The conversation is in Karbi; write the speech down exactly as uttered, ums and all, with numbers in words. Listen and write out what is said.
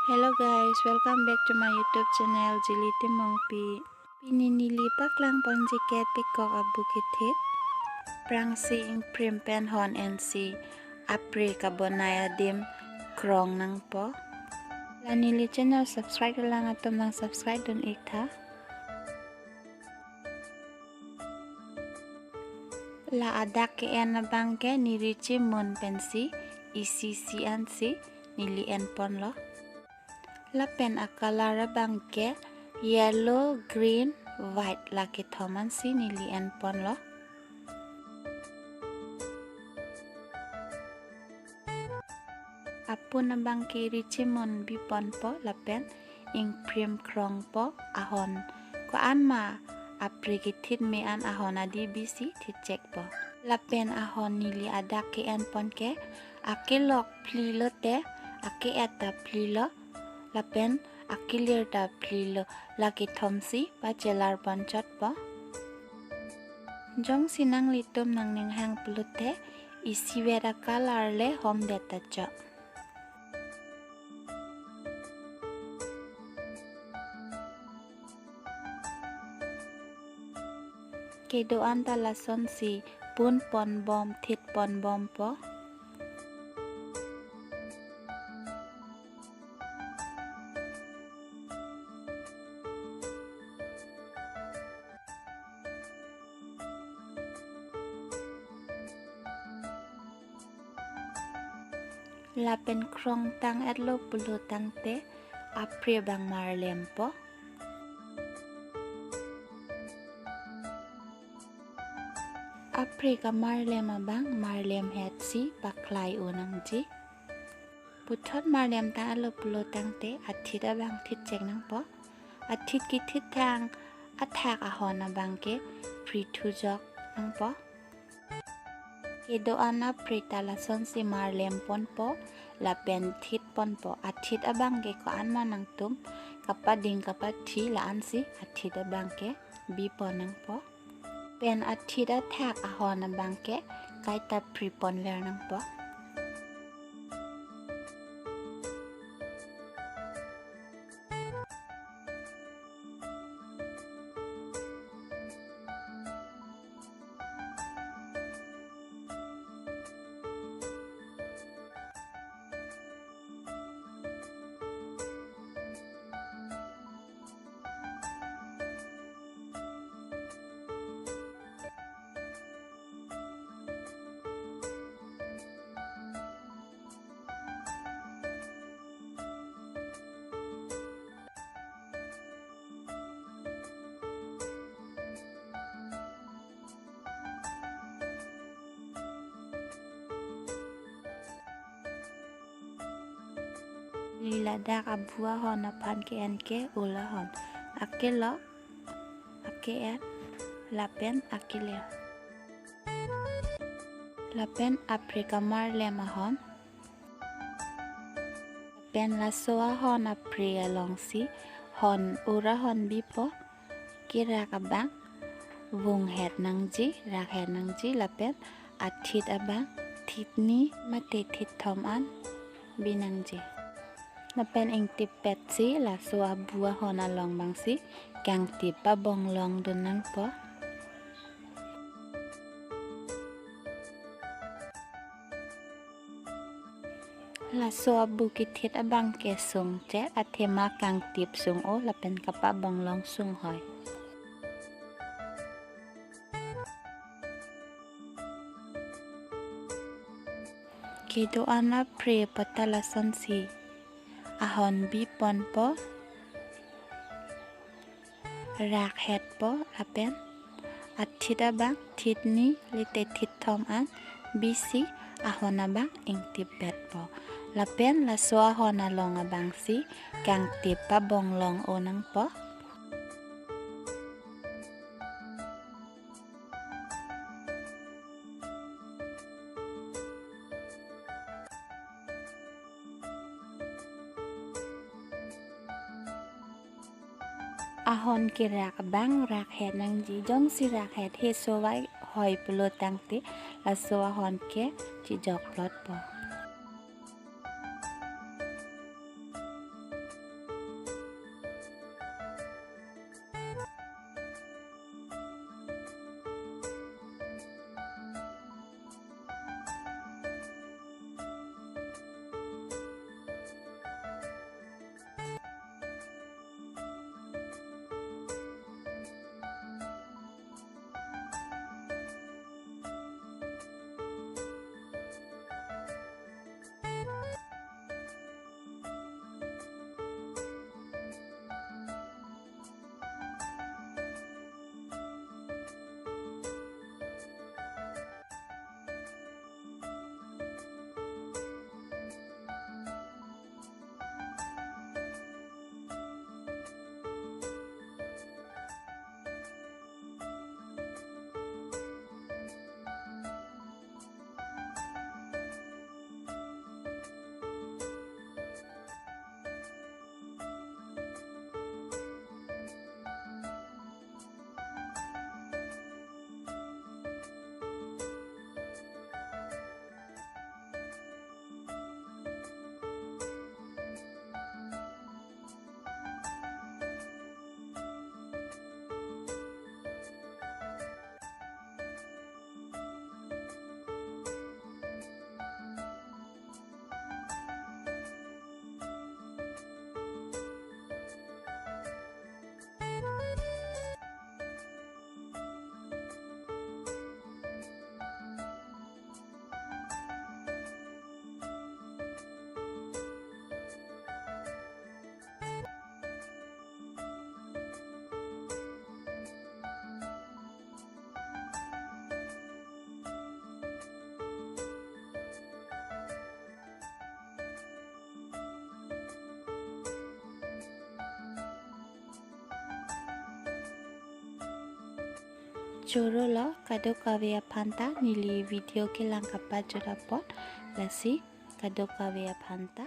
Hello guys, welcome back to my YouTube channel, Jili Timungpi. Pini neli paklang ponji ke pekok abu kethit. Prangsi ingprim pen hon ensi apre kabonai adim krong nangpo. La neli channel subscribe lang atum nang subscribe dun ik tha. La adak ke-en abang ke neli chimun pensi isi isi ansi neli en ponlo. Lapen a-color abang ke yellow, green, white la kethom ansi neli en ponlo. Apun abang ke richimun bi ponpo lapen ingprim krongpo ahon. Ko-an ma apre kethit me an ahon adi bisi thitchekpo. Lapen ahon neli adak ke-en pon ke akelok phli lote ake-et ta phli lo lapen akelir ta phli lo, la kethomsi pachelar ponchotpo. Jongsi nanglitum nangning hang pulote isivet a-color le homdet ta chok. Kedo-an ta lasonsi pun ponbom thit ponbompo. Lapen krong tang-etlo pulo tangte apre abang marlempo. Apre kamarlem abang marlem hetsi paklai-o nangji. Puthot marlem tang-etlo pulo tangte athit abang thitchek nangpo. Athit kethit thang athak ahon abang ke phri thujok nangpo. Kedo-an apre ta lasonsi marlem ponpo lapen thit ponpo. Athit abang ke ko-an ma nangtum kapading kapathi la-ansi athit abang ke bi pon nangpo. Pen athit athak ahon abang ke kaita phri ponver nangpo. Neli ladak abu ahon aphan ke-en ke ul ahon. Akelok, ake-et, lapen akelir. Lapen apre kamarlem ahon. Pen laso ahon apre alongsi hon ur ahon bipo. Kerak abang vunghet nangji, rakhet nangji, lapen athit abang thit ni mate thit thom an bi nangji. Lapen ingtip petsi laso abu ahon along abangsi kangtip pabonglong dun nangpo. Laso abu kethit abang ke sungche, athema kangtip sung-o lapen kapabonglong sunghoi. Kedo-an apre pu ta lasonsi ahon bi ponpo, rakhetpo lapen athit abang thit ni lite thit thom an bisi ahon abang ingtip petpo. Lapen laso ahon along abangsi kangtip pabonglong-o nangpo. Ahon kerak abang rakhet nangji, jongsi rakhet he sovai hoi pulo tangte laso ahon ke chijok plotpo. Choro lo kadokave aphan ta neli video kelang kapajut apot, lasi kadokave aphan ta